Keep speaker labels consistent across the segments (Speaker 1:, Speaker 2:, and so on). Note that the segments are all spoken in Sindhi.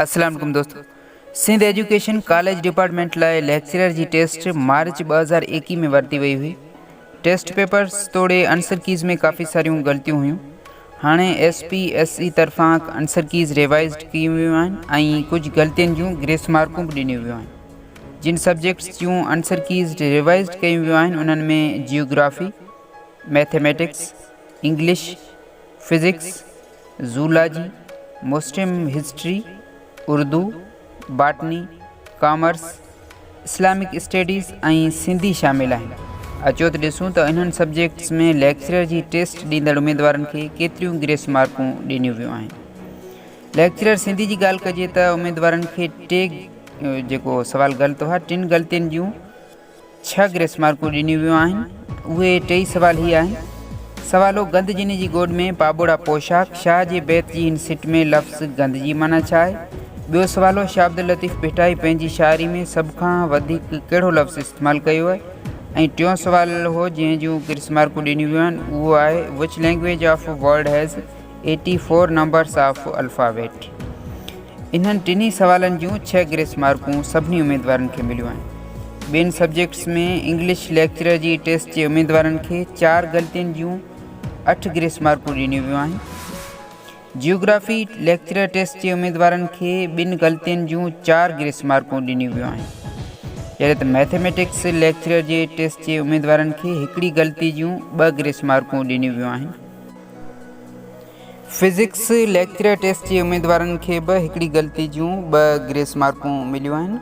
Speaker 1: السلام عليڪم دوستو سنڌ ايجوڪيشن ڪاليج ڊپارٽمينٽ لاء ليڪچرر جي ٽيسٽ مارچ 2021 ۾ ورتي وئي هئي. ٽيسٽ پيپرز توڙي انسر ڪيز ۾ ڪافي ساريون غلطيون هيون. هاڻي ايس پي ايس اي طرفان انسر ڪيز ريوائزڊ ڪيون ويون آهن ۽ ڪجهه غلطين جون گريس مارڪون به ڏنيون ويون آهن. جن سبجيڪٽس جون انسر ڪيز ريوائزڊ ڪيون ويون آهن انهن ۾ geography, mathematics, English, physics, zoology, Muslim history, Urdu, botany, commerce, Islamic studies ۽ Sindhi شامل آهن. اچو ته ڏسون ته انهن سبجيڪٽس ۾ ليڪچرر جي ٽيسٽ ڏيندڙ اميدوارن کي ڪيتريون گريس مارڪون ڏنيون ويون آهن. ليڪچرر سنڌي جي ڳالهه ڪجي ته اميدوارن کي ٽي جيڪو سوال غلط هئا ٽن غلطين جون ڇهه گريس مارڪون ڏنيون ويون آهن. اهي ٽيئي سوال هي آهن. سوال هو، گند جني جي گوڏ ۾ پاٻوڙا پوشاڪ، شاهه جي بيت جي هن سٽ ۾ لفظ گند جي معنيٰ ڇا آهي؟ ٻيو سوال هو، شاهه عبداللطيف ڀٽائي پنهنجي شاعري ۾ سڀ کان وڌيڪ ڪهڙو لفظ استعمال ڪيو آهي؟ ۽ ٽيون سوال هو، جنهن جون گريس مارڪون ڏنيون ويون آهن، اهو آهي، Which language of world has 84 numbers of alphabet؟ انهن ٽنهي سوالن جون ڇهه گريس مارڪون سڀني اميدوارن کي مليون آهن. ٻين سبجيڪٽس ۾ انگلش ليڪچرر جي ٽيسٽ جي اميدوارن کي چار غلطين جون اٺ گريس مارڪون ڏنيون ويون آهن. جيوگرافي ليڪچرر ٽيسٽ جي اميدوارن کي ٻن غلطين جون چار گريس مارڪون ڏنيون ويون آهن. جڏهن ته مئٿيميٽڪس ليڪچرر جي ٽيسٽ جي اميدوارن کي هڪڙي غلطي جون ٻه گريس مارڪون ڏنيون ويون آهن. فزڪس ليڪچرر ٽيسٽ جي اميدوارن کي به هڪڙي غلطي جون ٻه گريس مارڪون مليون آهن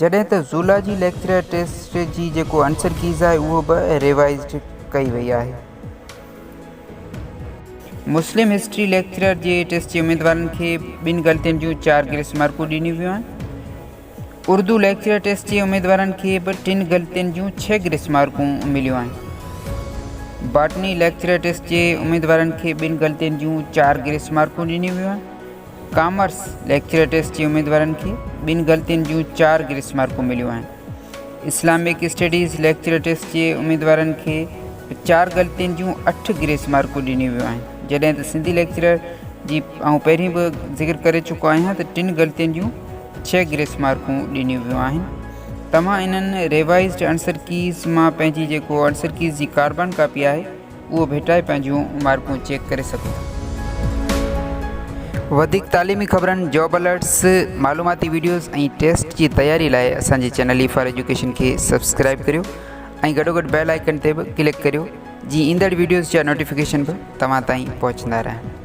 Speaker 1: جڏهن ته زولاجي ليڪچرر ٽيسٽ جي جيڪو آنسر ڪيز آهي اهو به ريوائزڊ ڪئي وئي آهي. مسلم هسٽري ليڪچرر جي ٽيسٽ جي اميدوارن کي ٻن غلطين جون چار گريس مارڪون ڏنيون ويون آهن. اردو ليڪچرر ٽيسٽ جي اميدوارن کي به ٽن غلطين جون ڇهه گريس مارڪون مليون آهن. باٽني ليڪچرر ٽيسٽ جي اميدوارن کي ٻن غلطين جون چار گريس مارڪون ڏنيون ويون آهن. ڪامرس ليڪچرر ٽيسٽ جي اميدوارن کي ٻن غلطين جون چار گريس مارڪون مليون آهن. اسلامڪ اسٽڊيز ليڪچرر ٽيسٽ جي اميدوارن کي چار غلطين جون اٺ گريس مارڪون ڏنيون ويون آهن. جڏهن ته سنڌي ليڪچرر جي آئون پهرين به ذڪر ڪري چڪو آهيان ته ٽن غلطين جون ڇهه گريس مارڪون ڏنيون ويون آهن. توهان انهن ريوائزڊ آنسر ڪيز مان پنهنجي جيڪو آنسر ڪيز جي ڪاربان ڪاپي آهي اهو ڀيٽائي پنهنجون مارڪون چيڪ ڪري سگهو ٿا. وڌيڪ تعليمي خبرن، جاب الرٽس، معلوماتي وڊيوز ۽ ٽيسٽ جي تياري لاء اسان جي چينل اي فار ايجوڪيشن کي سبسڪرائب ڪريو ۽ گڏوگڏ بيل آئيڪن تي به ڪلڪ ڪريو جيئن ايندڙ وڊيوز جا نوٽيفڪيشن به توهان تائين پهچندا رهن.